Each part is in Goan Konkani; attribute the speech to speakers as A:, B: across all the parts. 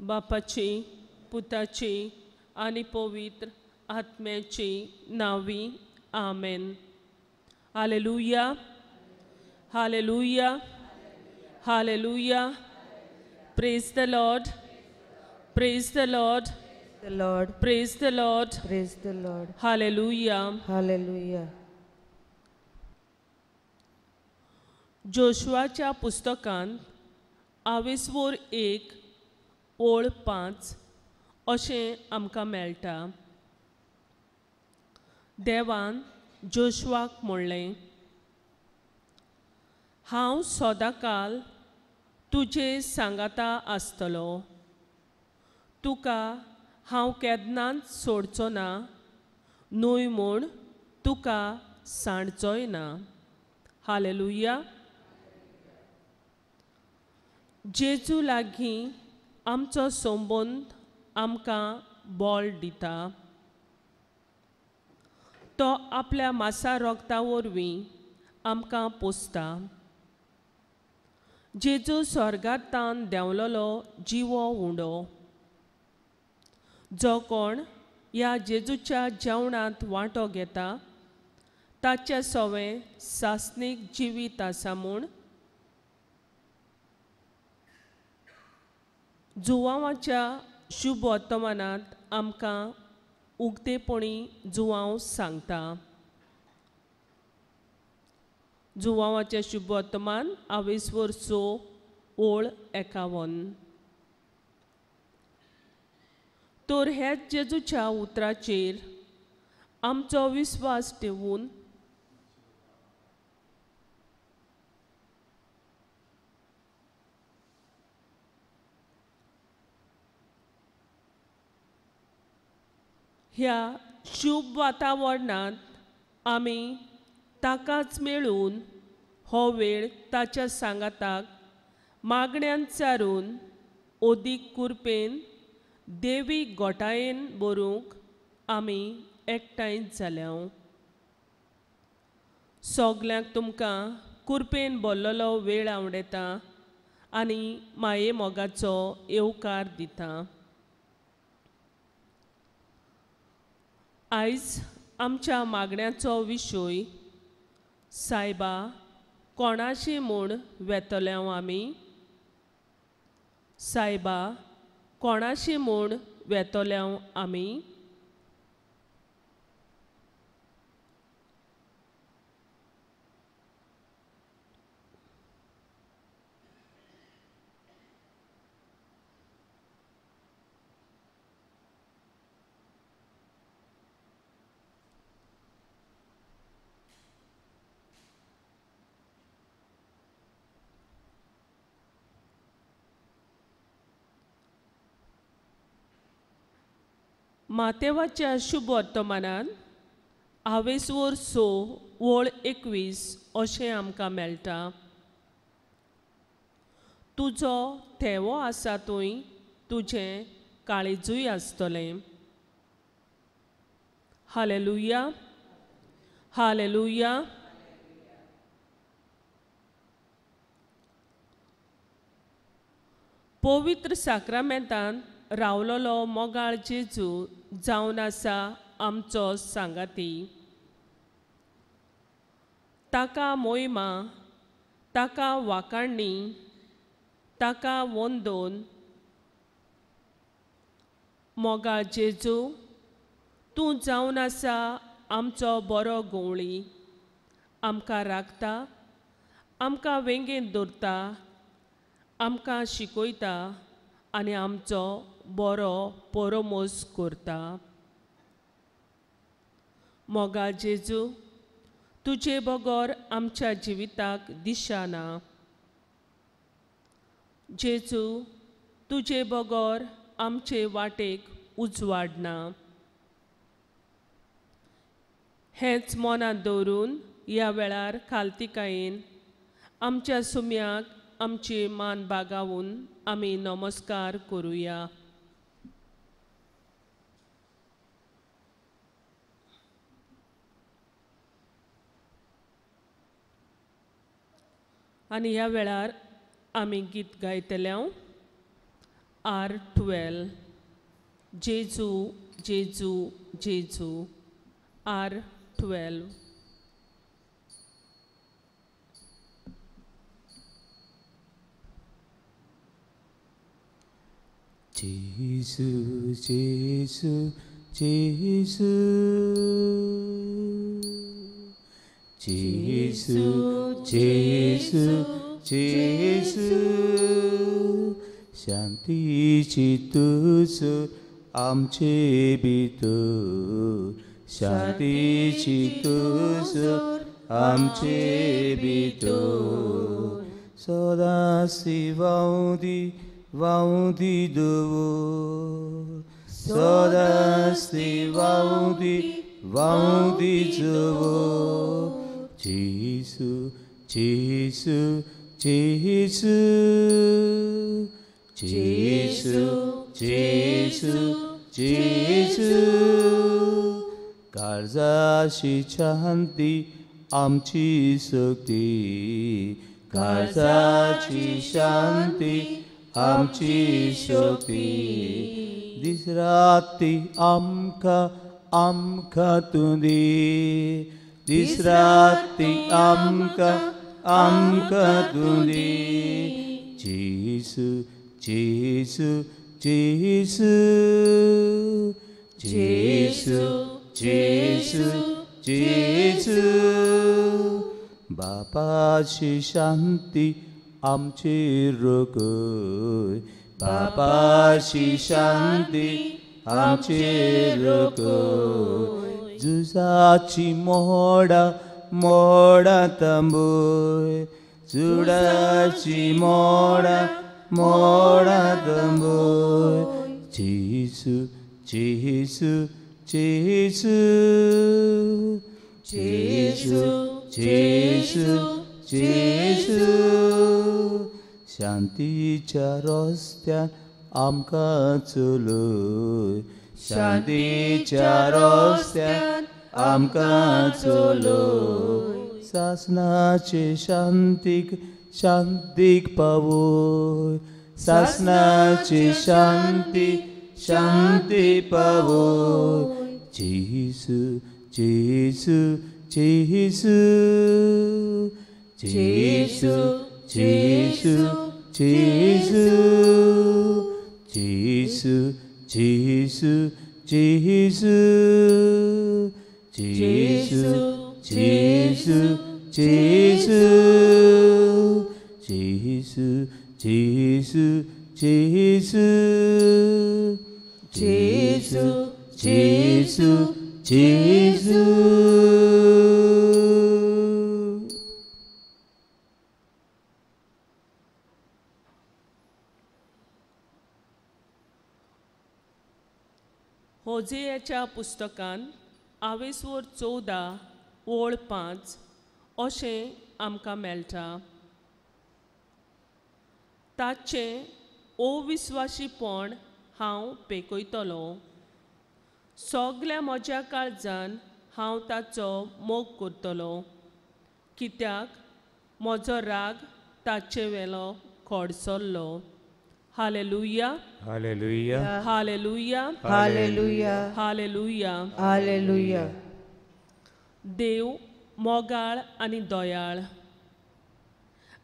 A: बापाची, पुताची आनी पवित्र आत्म्याची नांवी, आमेन. Hallelujah, hallelujah, hallelujah. Praise the Lord, praise the Lord,
B: the Lord,
A: praise the Lord,
B: praise the Lord.
A: Hallelujah,
B: hallelujah.
A: जोशुआच्या पुस्तकांत आवेसवोर 1 ओळ 5 अशें आमकां मेळटा. देवान जोशुआक म्हणलें, हांव सदांकाल तुजे सांगाता आसतलो, तुका हांव केन्नाच सोडचो ना, न्हय म्हूण तुका सांडचोय ना. हालेलुया. जेजू लागीं आमचो संबंद आमकां बळ दिता. तो आपल्या मासा रोगता वरवीं आमकां पोसता. जेजू स्वर्गांतान देंवलोलो जिवो उंडो. जो कोण ह्या जेजूच्या जेवणांत वांटो घेता ताच्या सवें सासणीक जिवीत आसा म्हूण जुवांवाच्या शुभ वर्तमानांत आमकां उक्तेपणी जुवांव सांगता. जुवांवाचें शुभ वर्तमान आवेसवर 6 ओळ 51. तर ह्याच जेजूच्या उतराचेर आमचो विस्वास ठेवून ह्या शुभ वातावरणांत आमी ताकाच मेळून हो वेळ ताच्या सांगाताक मागण्यान चारून ओदीक कुरपेन देवी गोटायेन बरूंक आमी एकठांय जाल्या. सगल्यांक तुमकां कुरपेन बोल्लोलो वेळ आवडटा आनी माये मोगाचो येवकार दिता. आयज आमच्या मागण्याचो विशय, सायबा कोणाशी म्हूण वेतले आमी? सायबा कोणाशी म्हूण वेतले आमी? मातेवाच्या शुभ वर्तमानान आवेसवोर 6 ओळ 21 अशें आमकां मेळटा. तुजो थेवो आसा थंय तुजें काळीजूय आसतलें. Hallelujah, hallelujah. पवित्र साक्रामेंतान रावलोलो मोगाळ जेजू जावन आसा आमचो सांगाती. ताका मोहिमा, ताका वाकाणणी, ताका वंदोन. मोगाळ जेजू तूं जावन आसा आमचो बरो गवळी, आमकां राखता, आमकां वेंगेंत दवरता, आमकां शिकयता आनी आमचो बरो परोमोस करता. मोगाळ जेजू तुजे बगर आमच्या जिविताक दिशा ना. जेजू तुजे बगर आमचे वाटेक उजवाड ना. हेंच मनांत दवरून ह्या वेळार खालतिकायेन आमच्या सुम्याक आमची मान बागावून आमी नमस्कार करुया. आनी ह्या वेळार आमी गीत गायतले. R12. जेजू जेजू जेजू R12.
C: जेजू जेजू जेजू जेजू जेजू जेजू शांतीची तूच आमचे भितर, शांतीची तूच आमचे भितर, सदांशी व्हांवदी व्हांवदी दवर, सदांशी व्हांवदी व्हांवदी दवर. जेजू जेजू जेजू जेजू जेजू जेजू काळजाची शांती आमची शक्ती, काळजाची शांती आमची शक्ती, दीस राती आमकां आमकां तूं दी, दीस राती आमकां आमकां तूं दी. जेजू जेजू जेजू जेजू जेजू जेजू बापाची शांती आमची रोखय, बापाची शांती आमची रोखय, झुजाची मोडा मोडा तंबूय, झुजाची मोडा मोडा तंबूय. जेजू जेजू जेजू जेजू जेजू जेजू शांतीच्या रस्त्यान आमकां चलय, शांतीच्या रस्त्यान आमकां चलय, सासणाचे शांतीक शांतीक पावय, सासणाचे शांती शांती पावय. जेजू जेजू जेजू जेजू जेजू जेजू जेजू जेजू जेजू जेजू जेजू जेजू जेजू जेजू जेजू जेजू जेजू जेजू.
A: होजेयाच्या पुस्तकान आवेसवर 14 ओळ 5 अशें आमकां मेळटा. ताचें अविस्वाशीपण हांव पेकयतलो, सगल्या म्हज्या काळजान हांव ताचो मोग करतलो, कित्याक म्हजो राग ताचे वेलो खोडसल्लो. Hallelujah,
C: hallelujah,
A: hallelujah,
B: hallelujah,
A: hallelujah,
B: hallelujah.
A: देव मोगाळ आनी दयाळ.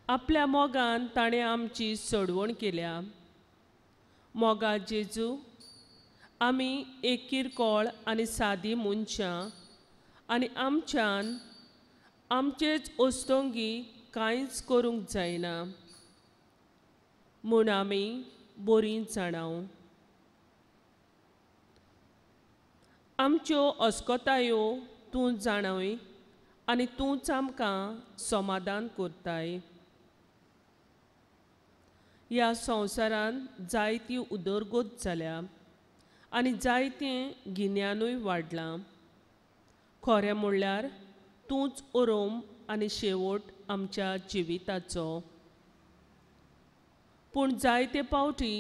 A: आपल्या मोगान ताणें आमची सोडवण केल्या. मोगा जेजू, आमी एक किरकोळ आनी सादी मनशां आनी आमच्यान आमचेच ओस्तोंगी कांयच करूंक जायना म्हूण आमी बरीं जाणाव. आमच्यो अस्कतायो तूं जाणय आनी तूंच आमकां समाधान करताय. ह्या संवसारांत जायती उदरगत जाल्या आनी जायतें गिन्यानूय वाडलां. खरें म्हणल्यार तूंच ओरोम आनी शेवट आमच्या जिविताचो. पूण जायते पावटी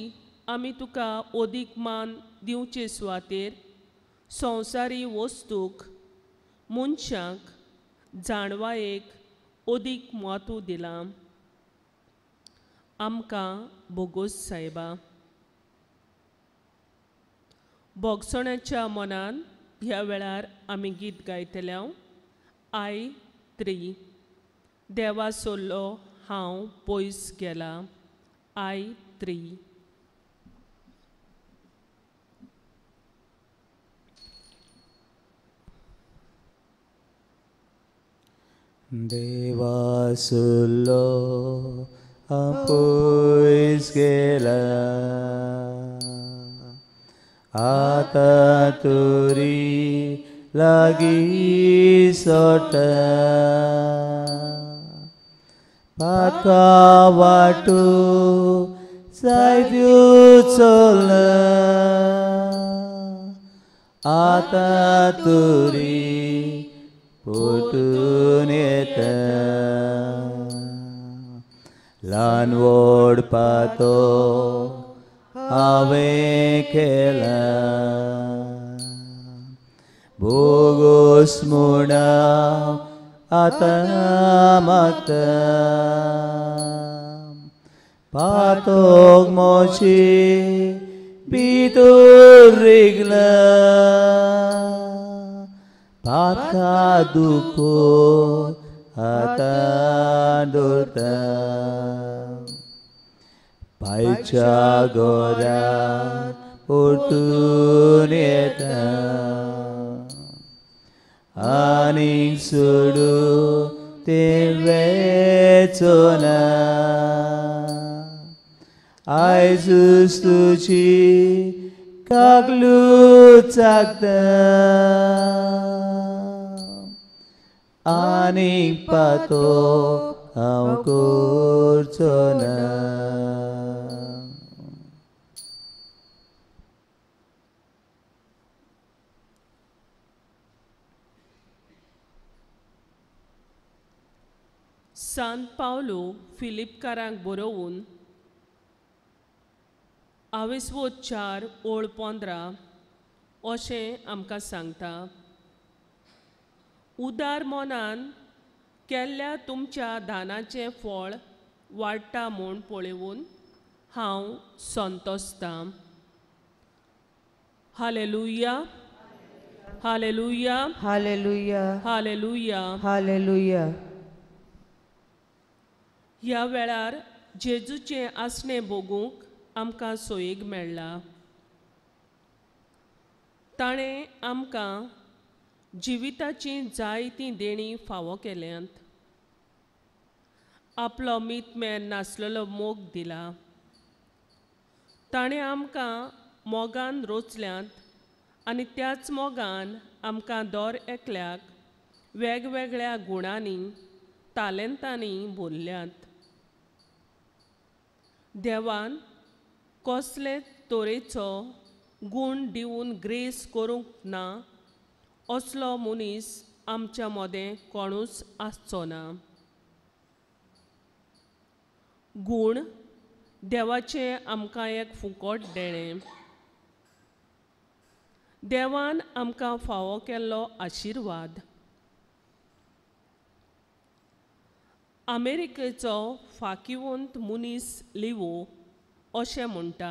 A: आमी तुका ओदीक मान दिवचे सुवातेर संवसारी वस्तूक, मनशांक, जाणवायेक ओदीक म्हत्व दिलां. आमकां भोगोस सायबा. भोगसण्याच्या मनान ह्या वेळार आमी गीत गायतले. I 3 देवा सोल्लो हांव पयस गेला. I 3.
C: देवा सोल्लो हांव पयस गेला, आतां तरी लागीं सोडटा. पातका वाटो जायत्यो चल्ला, आतां तरी परतून येता. ल्हान व्हड पातो हांवें केला, भोगोस म्हूण हांव आतां मागता. पातोक म्हजे भितर रिगला, पातका दुखो आतां दवरता. पायच्या घरा परतून येता, आनीक सोडून तें वेचो ना. आयजूच तुजी कागलूत चाकता, आनीक पातो हांव करचो ना.
A: सांत पावलो फिलिपकारांक बरोवन आवेसवो 4:15 अशें आमकां सांगता. उदार मनान केल्ल्या तुमच्या दानाचें फळ वाडटा म्हूण पळोवन हांव संतोसतां. Hallelujah, hallelujah,
B: hallelujah,
A: hallelujah,
B: hallelujah.
A: ह्या वेळार जेजूचें आसणें भोगूंक आमकां सोयीक मेळ्ळा. ताणें आमकां जिविताचीं जायतीं देणीं फावो केल्यांत. आपलो मीतमेर नासलेलो मोग दिला. ताणें आमकां मोगान रोचल्यांत आनी त्याच मोगान आमकां दर एकल्याक वेगवेगळ्या गुणांनी तालेंतांनी भरल्यांत. देवान कसले तरेचो गूण दिवन ग्रेस करूंक ना असलो मनीस आमच्या मदें कोणूच आसचो ना. गूण देवाचें आमकां एक फुकट देणें. देवान आमकां फावो केल्लो आशिर्वाद. अमेरिकेचो फाकिवंत मनीस लिवो अशें म्हणटा,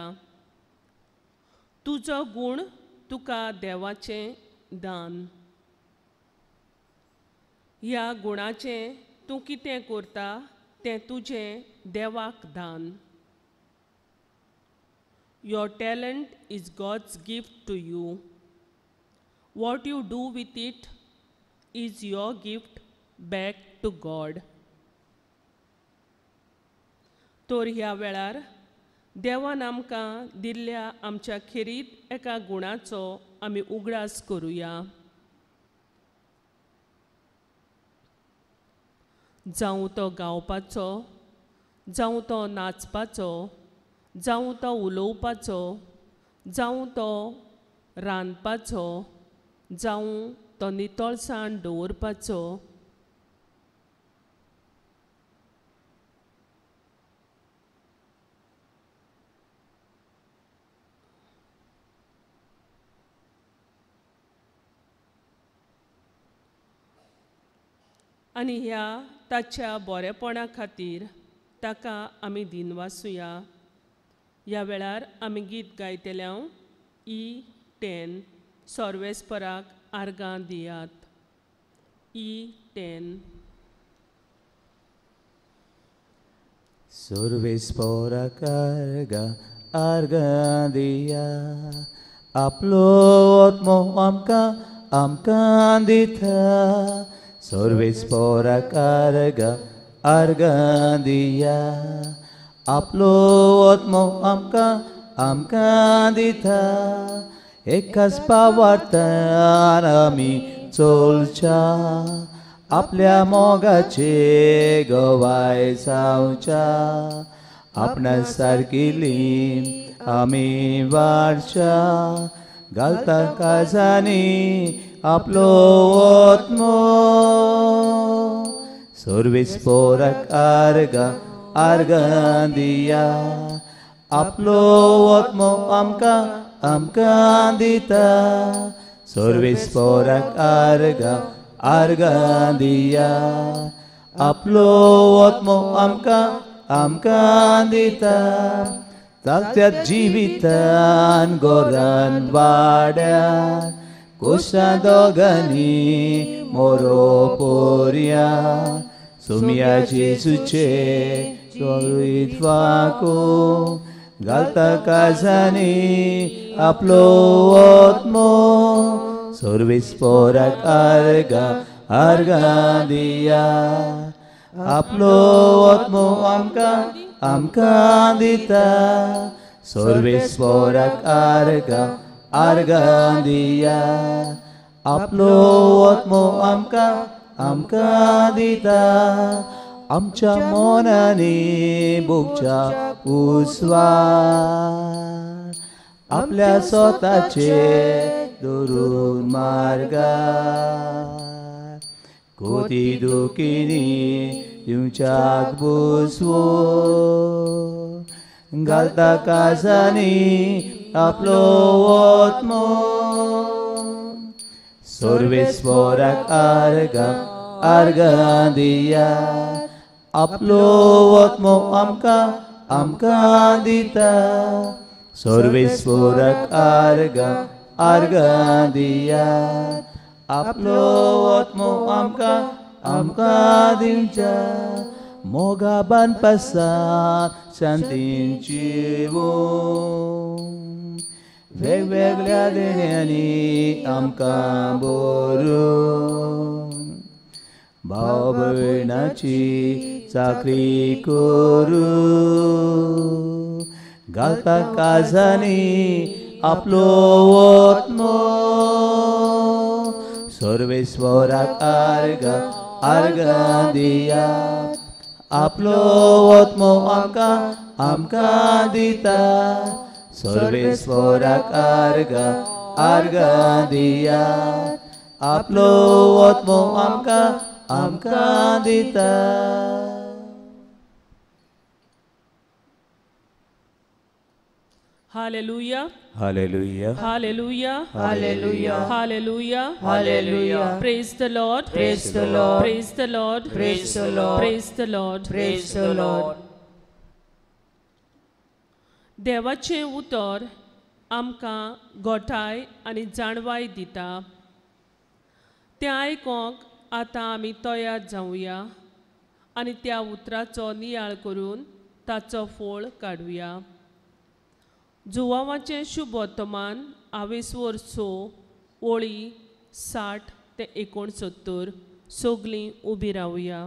A: तुजो गूण तुका देवाचें दान. ह्या गुणाचें तूं कितें करता तें तुजें देवाक दान. Your talent is God's gift to you. What you do with it is your gift back to God. तर ह्या वेळार देवान आमकां दिल्ल्या आमच्या खेरीत एका गुणाचो आमी उगडास करुया. जावं तो गावपाचो, जावं तो नाचपाचो, जावं तो उलोवपाचो, जावं तो रांदपाचो, जावं तो नितळसाण दवरपाचो. आनी ह्या ताच्या बरेपणा खातीर ताका आमी दिनवासुया. ह्या वेळार आमी गीत गायतले. ई 10 सर्वेस्पराक आर्गां दियात। E 10।
C: सर्वेस्पराक आर्गां दिया, आपलो आत्मो आमकां आमकां दिता। सर्वेस्पराक आर्गां दिया, आपलो आत्मो आमकां आमकां दिता। एकाच पावार्तान आमी चोलच्या, आपल्या मोगाचे गवाय जावच्या। आपणा सारकिली आमी वाडच्या, घालता काजांनी आपलो आत्मो। सर्वेस्पराक आर्गां आर्गां दिया, आपलो आत्मो आमकां आमकां दिता। सर्वेस्पराक आर्गां आर्गां दिया, आपलो आत्मो आमकां आमकां दिता। ताच्या जिवितान गोरान वाड्यान, कोशा दोगांनी मोरो पोरया। सुमया जेजूचे फाको, घालता काजांनी आपलो आत्मो। सर्वेस्पराक आर्गां आर्गां दिया, आपलो आत्मो आमकां आमकां दिता। सर्वेस्पराक आर्गां आर्गां दिया, आपलो आत्मो आमकां आमकां दिता। आमच्या मनांनी भोगच्या उस्वार, आपल्या स्वताचे धरून मार्गार। कोती दुखिनी दिवच्याक बसवो, घालता काजांनी आपलो आत्मो। सर्वेस्पराक आर्गां आर्गां दिया, आपलो आत्मो आमकां आमकां दिता। सर्वेस्पराक आर्गां आर्गां दिया, आपलो आत्मो आमकां आमकां दिवच्या। मोगा बांदपासान शांतीन जिवूं, वेगवेगळ्या देण्यांनी आमकां बरोवन। भाव भयणाची चाकरी करूं, घालता काजांनी आपलो आत्मो। सर्वेस्पराक आर्गां आर्गां दिया, आपलो आत्मो आमकां आमकां दिता। सर्वेस्पराक आर्गां आर्गां दिया, आपलो आत्मो आमकां आमकां दिता।
A: Hallelujah,
C: hallelujah,
A: hallelujah,
B: hallelujah,
A: hallelujah,
B: hallelujah.
A: Praise the Lord,
B: praise the Lord,
A: praise the Lord,
B: praise the Lord,
A: praise the Lord,
B: praise the Lord.
A: देवाचें उतर आमकां गोठाय आनी जाणवाय दिता। तें आयकोंक आतां आमी तयार जावया आनी त्या उतराचो नियाळ करून ताचो फोळ काडुया। जुवावाचें शुभवर्तमान आवेसवर 6 ओळी 60 ते 69 सगळीं उबी रावया।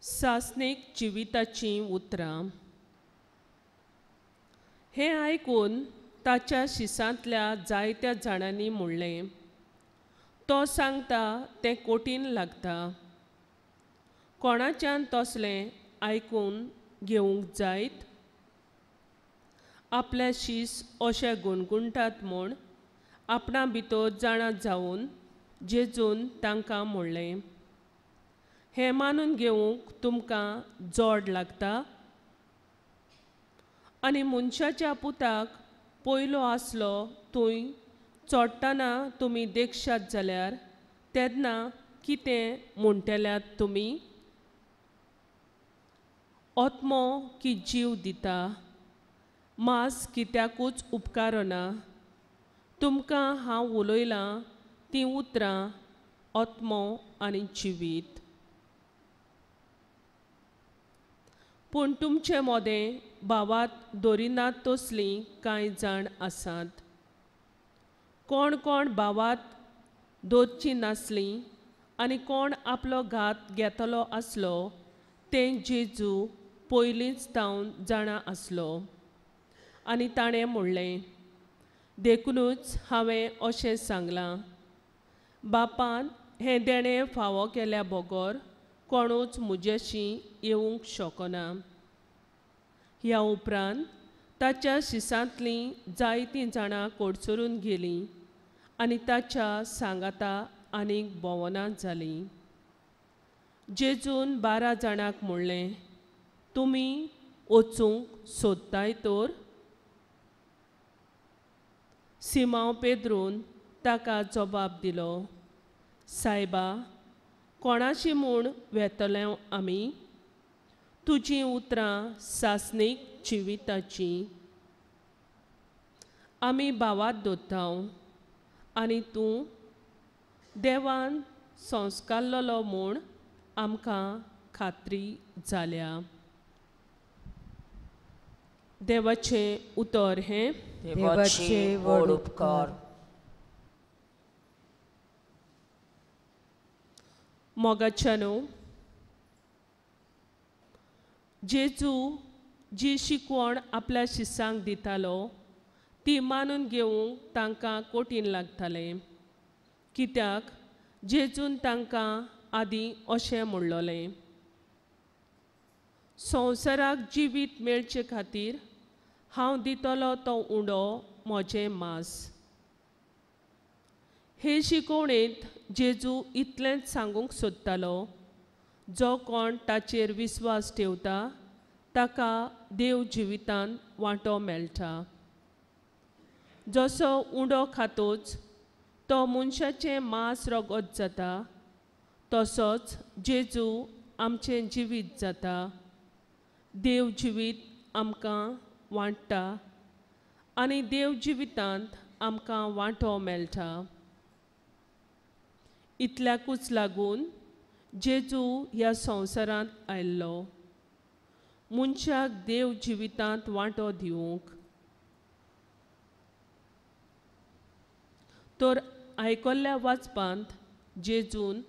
A: सासणीक जिविताचीं उतरां। हें आयकून ताच्या शिसांतल्या जायत्या जाणांनी म्हणलें, तो सांगता तें कठीण लागता, कोणाच्यान तसलें आयकून घेवंक जायत? आपल्या शीस अशें गुणगुणटात म्हूण आपणा भितर जाणा जावन जेजून तांकां म्हणलें, हें मानून घेवंक तुमकां जोड लागता? आनी मनशाच्या पुताक पयलो आसलो थंय चोडटना तुमी देखशात जाल्यार तेन्ना कितें म्हणटल्यात तुमी? आत्मो की जीव दिता, मांस कित्याकूच उपकारना। तुमकां हांव उलयलां तीं उतरां आत्मो आनी जिवीत। पूण तुमचे मोदें भावात दवरिनात तसलीं कांय जाण आसात। कोण कोण भावात दवरचीं नासलीं आनी कोण आपलो घात घेतलो आसलो तें जेजू पयलींच तावन जाणा आसलो आनी ताणें म्हणलें, देखुनूच हांवें अशें सांगलां, बापान हें देणें फावो केल्या बगर कोणूच म्हजेशी येवंक शकना। ह्या उपरांत ताच्या शिसांतलीं जायतीं जाणां कोडसरून गेलीं आनी ताच्या सांगाता आनीक भोंवना जालीं। जेजून 12 जाणांक म्हणलें, तुमी वचूंक सोदताय तर? सिमांव पेद्रून ताका जबाब दिलो, सायबा, कोणाशी म्हूण वेतले आमी? तुजीं उतरां सासणीक जिविताचीं। आमी भावात दवरता आनी तूं देवान संस्कारलो म्हूण आमकां खात्री जाल्या। देवाचें उतर हें।
B: देवाचे व्हड उपकार।
A: मोगाच्यानो, जेजू जी शिकवण आपल्या शिसांक दितालो ती मानून घेवंक तांकां कठीण लागतालें, कित्याक जेजून तांकां आदीं अशें म्हणलोलें, संवसाराक जिवीत मेळचे खातीर हांव दितलो तो उंडो म्हजें मांस। हे शिकवणेंत जेजू इतलेंच सांगूंक सोदतालो, जो कोण ताचेर विस्वास ठेवता ताका देव जिवितान वांटो मेळटा। जसो उंडो खातोच तो मनशाचें मांस रगत जाता, तसोच जेजू आमचें जिवीत जाता। देव जिवीत आमकां वांट्टा आनी देव जिवितांत आमकां वांटो मेळटा। इतल्याकूच लागून जेजू ह्या संवसारांत आयिल्लो, मनशाक देव जिवितांत वांटो दिवंक। तर आयकल्ल्या वाचपांत जेजून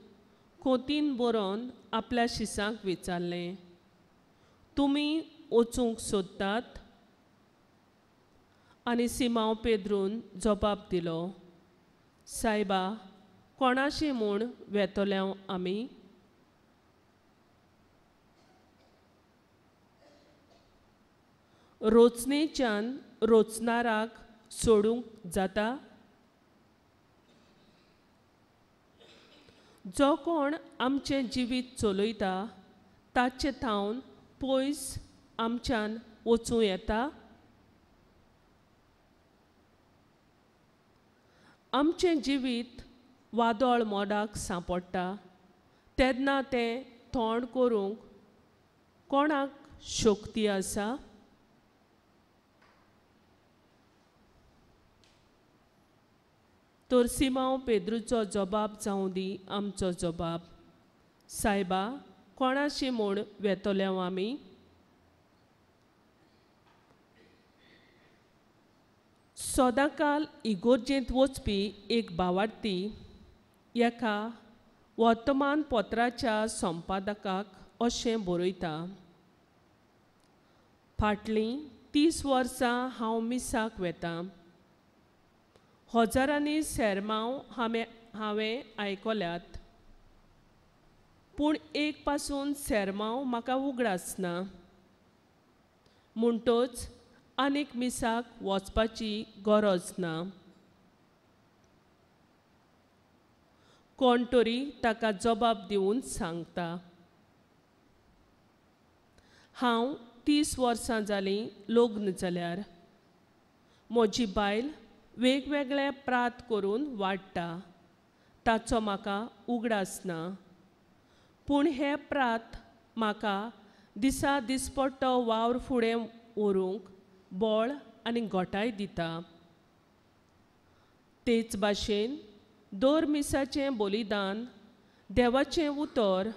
A: कोतीन बरोवन आपल्या शिसांक विचारलें, तुमी वचूंक सोदतात? आनी सिमांव पेद्रून जबाब दिलो, सायबा, कोणाशी म्हूण वेतले आमी? रोचणेच्यान रोचणाराक सोडूंक जाता? जो कोण आमचें जिवीत चलयता ताचे थावन पयस आमच्यान वचूं येता? आमचें जिवीत वादळ मोडाक सांपडटा तेन्ना तें थोंड करूंक कोणाक शक्ती आसा? तर सिमांव पेद्रूचो जबाब जावं दी आमचो जबाब, सायबा, कोणाशी म्हूण वेतले आमी? सदांकाल इगोर्जेंत वचपी एक भावार्थी एका वर्तमानपत्राच्या संपादकाक अशें बरयता, फाटलीं 30 वर्सां हांव मिसाक वेतां, हजारांनी सेरमांव हांवें आयकल्यात, पूण एक पासून सेरमांव म्हाका उगडास ना, म्हणटच आनीक मिसाक वचपाची गरज ना। कोण तरी ताका जबाब दिवन सांगता, हांव 30 वर्सां जालीं लग्न जाल्यार, म्हजी बायल वेगवेगळे प्रात करून वाडटा, ताचो म्हाका उगडास ना, पूण हे प्रात म्हाका दिसा दिसपट्टो वावर फुडें व्हरूंक बळ आनी घटाय दिता. तेच भाशेन दर मिसाचें बलिदान, देवाचें उतर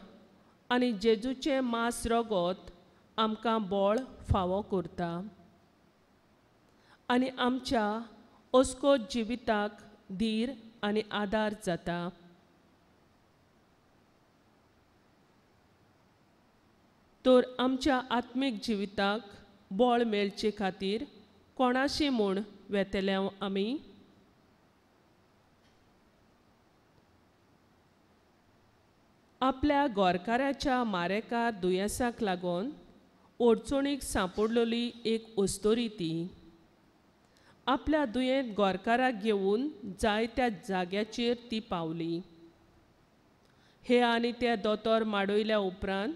A: आनी जेजूचें मांस रगत आमकां बळ फावो करता आनी आमच्या अस्कोत जिविताक धीर आनी आदार जाता. तर आमच्या आत्मीक जिविताक बळ मेळचे खातीर कोणाशी म्हूण वेतले आमी? आपल्या गोरकाराच्या मारेकार दुयेंसाक लागून अडचणीक सांपडलेली एक अस्तोरी ती आपल्या दुयेंत गोरकाराक घेवन जायत्या जाग्याचेर ती पावली. हे आनी ते दोतोर माडयल्या उपरांत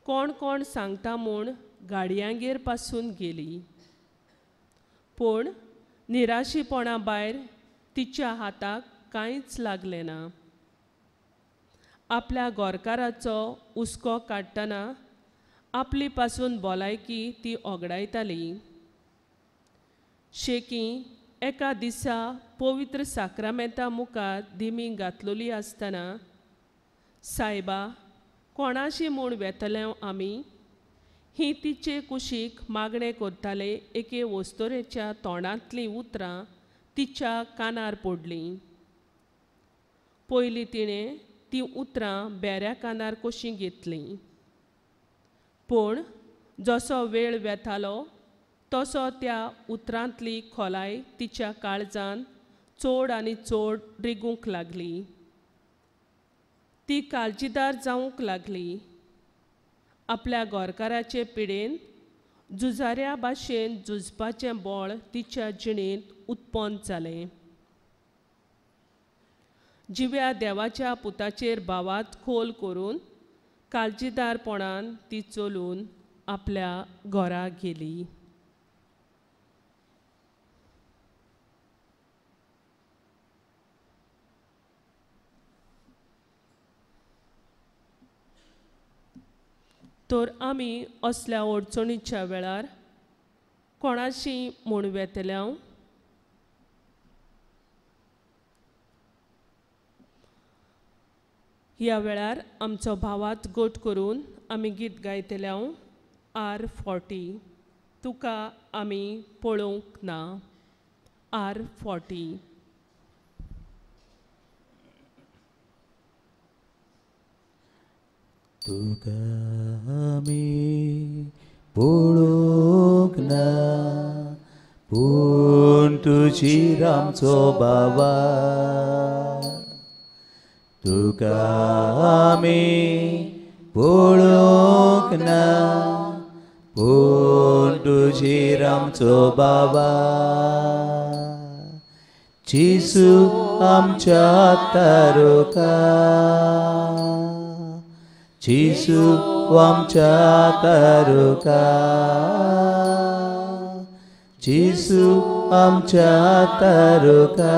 A: कोण कोण सांगता म्हूण गाडयांगेर पासून गेली, पूण निराशीपणा भायर तिच्या हाताक कांयच लागलें ना. आपल्या गोरकाराचो हुस्को काडटना आपली पासून भलायकी ती ओगडायताली. शेकी एका दिसा पवित्र साक्रामेंता मुखार दिमी घातलेली आसतना, सायबा कोणाशी म्हूण वेतले आमी ही तिचे कुशीक मागणें करताले एके वस्तोरेच्या तोंडांतलीं उतरां तिच्या कानार पडलीं. पयलीं तिणें तीं उतरां बेऱ्या कानार कशीं घेतलीं, पूण जसो वेळ वेतालो तसो त्या उतरांतली खोलाय तिच्या काळजान चड आनी चड रिगूंक लागली. ती काळजीदार जावंक लागली. आपल्या गोरकाराचे पिडेन झुजाऱ्या भाशेन झुजपाचें बळ तिच्या जिणेंत उत्पन्न जालें. जिव्या देवाच्या पुताचेर भावात खोल करून काळजीदारपणान ती चलून आपल्या घरा गेली. तर आमी असल्या अडचणीच्या वेळार कोणाशी म्हूण वेतले? ह्या वेळार आमचो भावात गोट करून आमी गीत गायतले R40 तुका आमी पळोवंक ना. R40.
C: तुका आमी पळोवंक ना, पूण तुजी आमचो बाबा. तुका आमी पळोवंक ना, पूण तुजी आमचो बाबा. जेजू आमच्या तारुका, जेजू आमच्या तारुका, जेजू आमच्या तारुका,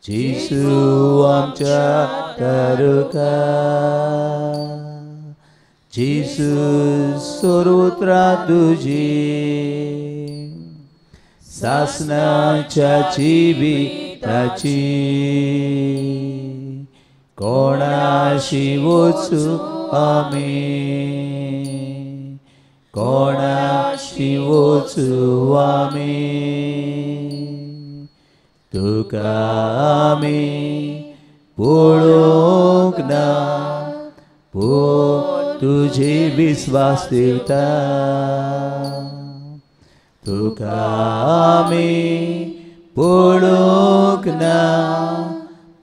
C: जेजू आमच्या तारुका. जेजू सर्वत्र तुजी सासनाच्या जिविताची, कोणाशी वचू आमी, कोणाशी वचू आमी. तुका आमी पळोवंक ना, पूण तुजे विस्वास दिवता. तुका आमी पळोवंक ना,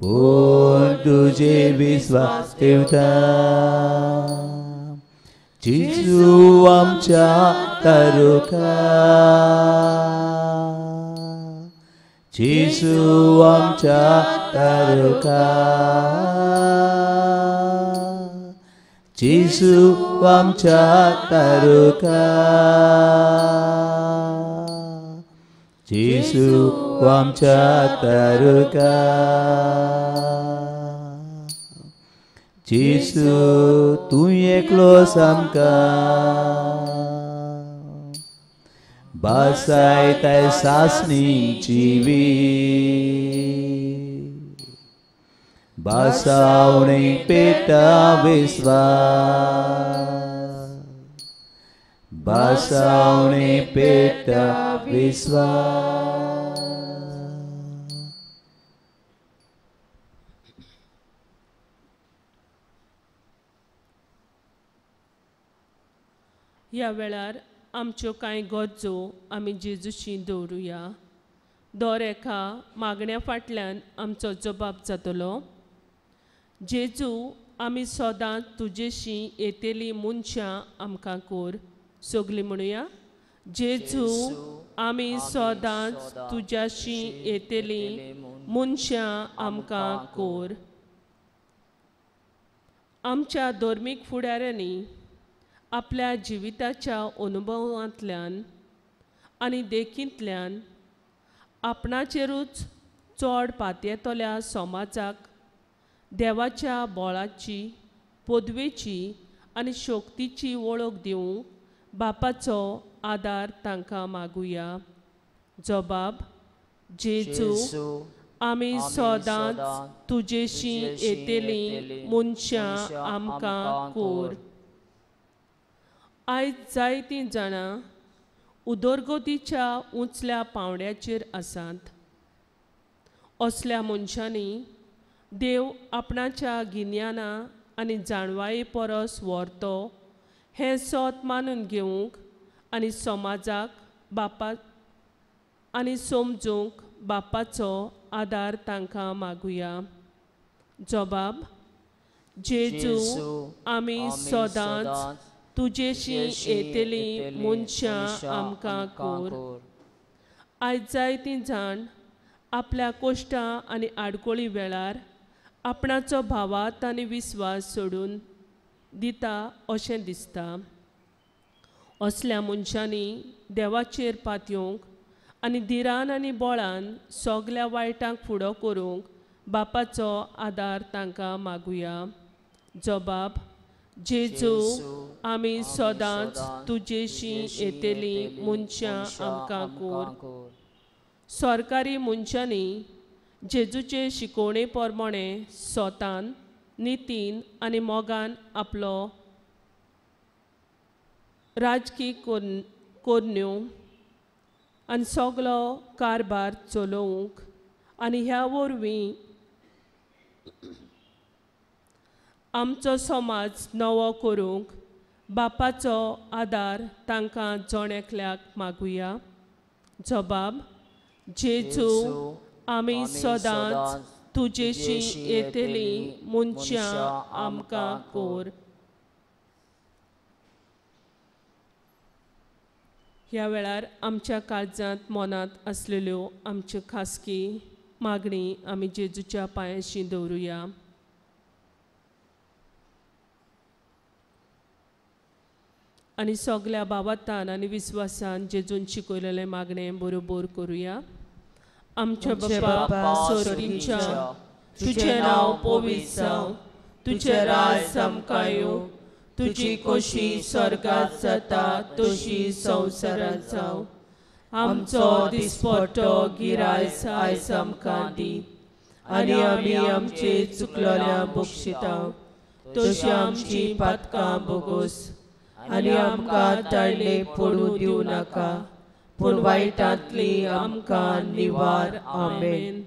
C: पूण तुजे विस्वास दिवता. जेजू आमच्या तारुका, जेजू आमच्या तारुका, जेजू आमच्या तारुका, जेजू आमच्या तारुका. जेजू तूं एकलोच आमकां भासायताय सासणी जिवीत भासावणे पेटा विस्वास भासावणे पेटा विस्वास.
A: ह्या वेळार आमच्यो कांय गरजो आमी जेजूशी दवरुया. दर एका मागण्या फाटल्यान आमचो जबाब जातलो. जेजू आमी सदांच तुजेशी येतली मनशां आमकां कोर. सगलीं म्हणुया, जेजू आमी सदांच तुज्याशी येतली मनशां आमकां कोर. आमच्या धर्मीक फुडाऱ्यांनी आपल्या जिविताच्या अनुभवांतल्यान आनी देखींतल्यान आपणाचेरूच चड पातयेतल्या समाजाक देवाच्या बळाची, पदवेची आनी शक्तीची वळख दिवंक बापाचो आदार तांकां मागुया. जबाब, जेजू आमी सदांच तुजेशी येतली मनशां आमकां कोर. आयज जायतीं जाणां उदरगतीच्या उंचल्या पांवड्याचेर आसात. असल्या मनशांनी देव आपणाच्या गिन्याना आनी जाणवाये परस व्हरतो हें सत मानून घेवंक आनी समाजाक बापा आनी समजूंक बापाचो आदार तांकां मागुया. जबाब, जेजू आमी सदांच तुजेशी येतली मनशां आमकां कोर. आयज जायतीं जाण आपल्या कोश्टां आनी आडकोळी वेळार आपणाचो भावार्थ आनी विस्वास सोडून दिता अशें दिसता. असल्या मनशांनी देवाचेर पातयेवंक आनी धिरान आनी बळान सगल्या वायटांक फुडो करूंक बापाचो आदार तांकां मागुया. जबाब, जेजू आमी सदांच तुजेशी येतली मनशां आमकां कोर. सरकारी मनशांनी जेजूचे शिकोवणे प्रमाणे स्वतान, नितीन आनी मोगान आपलो राजकी कोरण्यो आनी सगलो कारभार चलोवंक आनी ह्या वरवीं आमचो समाज नवो करूंक बापाचो आदार तांकां जण एकल्याक मागुया. जबाब, जेजू आमी सदांच तुजेशी येतली मनशां आमकां कोर. ह्या वेळार आमच्या काळजांत मनांत आसलेल्यो आमच्यो खासगी मागणी आमी जेजूच्या पांयाशी दवरुया. आनी सगल्या भावार्थान आनी विस्वासान जेजून शिकयलेलें मागणें बरोबर करुया. आमच्या बापा स्वर्गीच्या, तुजें नांव पवित्र जावं, तुजें राज आमकां येवं, तुजी खोशी स्वर्गांत जाता तशी संवसारांत जावं. आमचो दिसपट्टो गिरायस आयज आमकां दी आनी आमी आमचे चुकलेल्या बक्षिता तशी आमची पातकां बोगोस आनी आमकां ताळणे पडूं दिवं नाका, पूण वायटांतली आमकां निवार. आमेन.